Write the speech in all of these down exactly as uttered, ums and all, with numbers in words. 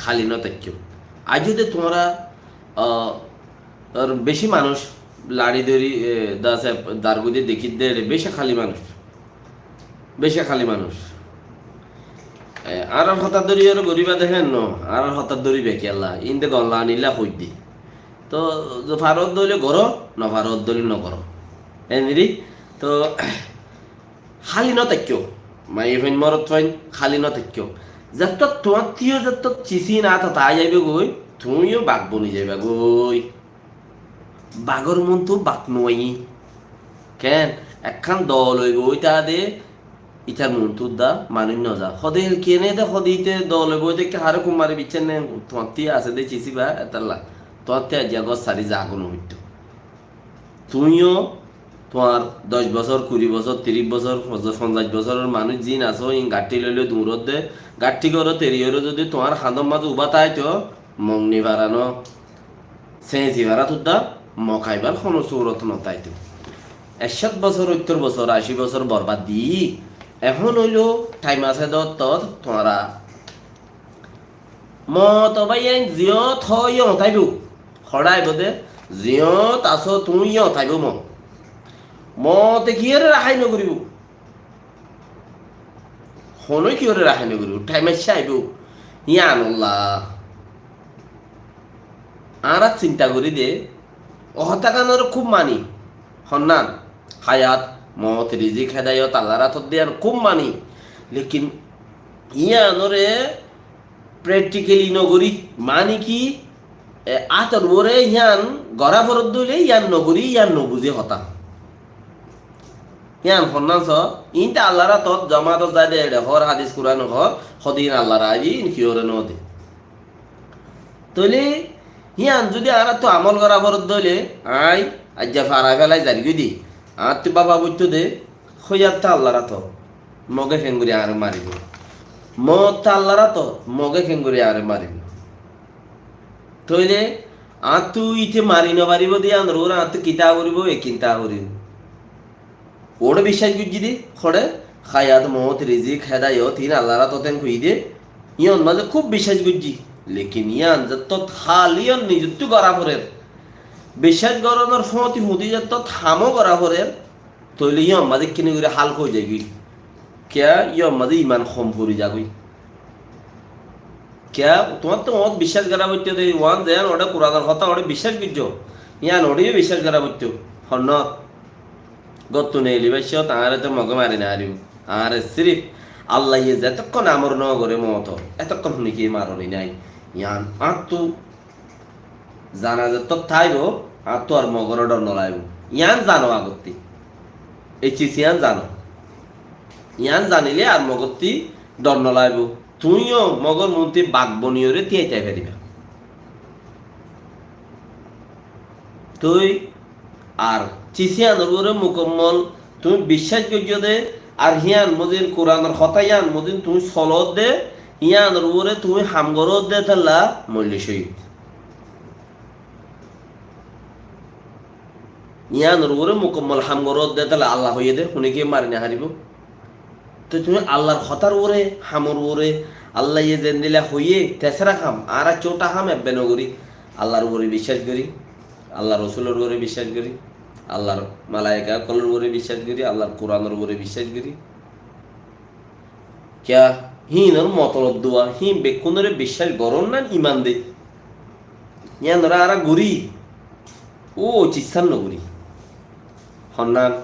háli no táikko. Aijjó de tuáñra, ah, ar beci manúic laçi dóri, e, dase dargudi dekídde, ere beci háli manúic. Beci háli manúic. E, añárar hotá dóri ere goríba de héen no, añárar hotá dóriba kiyólla, inde gonla anilla hoidde. Toh, zo faro de óile goró, no faro de óile no goró. Héndilla, toh, háli no táikko. Maiyafuain, morotfuain, háli no táikko. Zettót tuáñttú yó zettót cisin átot aái zaibo goi, tuñí yó bak boni zaiba goi. Bagor muúntu bak no aiyé. Ken, ekkán dol óibo, óita de, itar muúntu dá manúic no za. Hode hel kiyé ne de, hode ite dol óibo, óita ki haré kumari biccé ne, tuáñttú asé de cisi ba, etalla. Tuáñttú aijja gos sari za goi no hoitó. Tuñí yó tuáñr doc bosór, kuri bosór, tiríc bosór, fonzaic bosóror manúic ziín asó, iín gaththí loiloi duñródde, gaththí goró teriyóre zodi tuáñr hañdor mazé ubá táito, mok nifarano, señsi fará tudda, mok aibár honó surot no táito. Ekcót bosór, óittor bosór, ací bosór borbad di, ehón óilo thaim asé de ottót tuáñra Moot báiyain, ziyót hoó yót aibó. Hoçé aibó de, ziyót asó tuñí yót aibó moot. Moote kiyóre rahái nogoríbo? Honói kiyóre rahái nogoríbo? Thaim aiccé aibó. Yíanolla añára sinta gorí de, o hotáganóre kúb mani. Honnán, hayat, moot, rizik, hedayot Allar átot de yían kúb mani. Lekin yíanoré practically nogorí, mani ki, e, átor uore yían gorá foredde óile yían nogorí, yían nobuzé hotá. Yían honnán só, iín te Allar átot, jamaátot zai de, eçe hoór, hadis Kuran hoór, hode iín Allar aái de, iín kiyóre no de. Tóile yían zodi añáráttu amol gorá foredde óile, aññí aijja farai félai zargói de, añáttu báfa foittó de, hoiyartá Allar átot, Moge kengorí añáre maribó. Moottá Allar átot, Moge kengorí añáre maribó. Tóile añáttu íte mari nofaribó de yíanor uore añáttu kitá goríbo, e kinta goríbo. Uore biccác goijjí de, hoçé, hayat, moot, rizik, hedayot, iín Allar átot en hoiyí de, yían mazé kúb biccác goijjí. Lekin yían zettót hál yían nizottú gorá forer, biccác gorónor fóti fóti zettót hamó gorá forer, tóile yían mazé kene gorí hálka ói zaigói. Kiyá, yían mazé iman hom fori zagói. Kiyá, tuáñttú moot biccác gorá foittó de, uán zeén uore Kuranor hotá uore biccác goijjó, yían uore yó biccác gorá foittó. Honnán, góttu neeli baiccót, añáre te Moge mari nofaribó. Añáre sirif Allaye zetókkon amor nogoré mootor, etókkon honikiye maroni nái. Yían añáttu zana zettót táibo, añáttu ar Mogoré dhor nolaibó. Yían zano agottí. E ciz yían zano. Yían zanilé ar Mogottí dhor nolaibó. Tuñí yó Mogor muúntu bak boniyoré tíai tái faribá. Tui ar ciz yíanor uore mukammol tuñí biccác goijjó de, ar híyan mozin Kuranor hotá yían mozin tuñí solódde, yíanor uore tuñí ham goródde, tálla moille cóhid. Yíanor uore mukammol ham goródde, tálla Allah hoiyé de, honikiye mari nofaribó. Te tuñí Allar hotár uore, hamor uore, Allaye zendilla hoiyé, tesra ham, añára cóta ham ebbe nogorí, Allar uore biccác gorí, Allar Rosulor uore biccác gorí, Allar malaika ókkolor uore biccác gorí, Allar Kuranor uore biccác gorí. Kiyá, híinor motolob dua, híin bekkúnore biccác gorón nan iman de. Yíanore añára gorí, ó ciz sán nogorí. Honnán,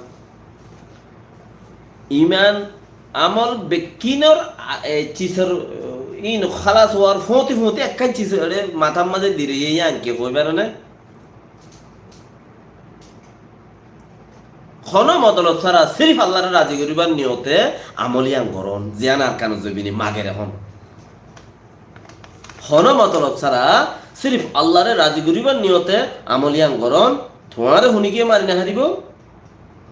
iman amol bekkínor, a, e, cizor, e, íin hálas ówar fóti fóti ekkán ciz eçe matár mazé diroiyé yían ki hoói fare né? Honó motolob sára sirif Allaré razi goríbar niyote amol yían gorón, ziyán Arkanor zobine magere hon. Honó motolob sára sirif Allaré razi goríbar niyote amol yían gorón, tuáñre honikiye mari nofaribó,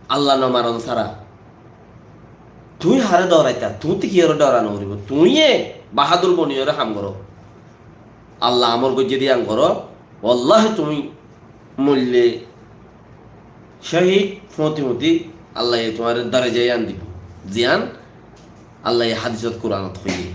Allah nomaron sára. Tuñí haré dhoraitá, tuñítte kiyóre dhora noforibó, tuñíye bahadur boniyóre ham goró. Allah amor goijjé de yían goró, wallahi tuñí moille cóhid fóti fóti Allaye tuáñre daraja yían dibó. Ziyán Allaye hadisot Kuranot hoiyé.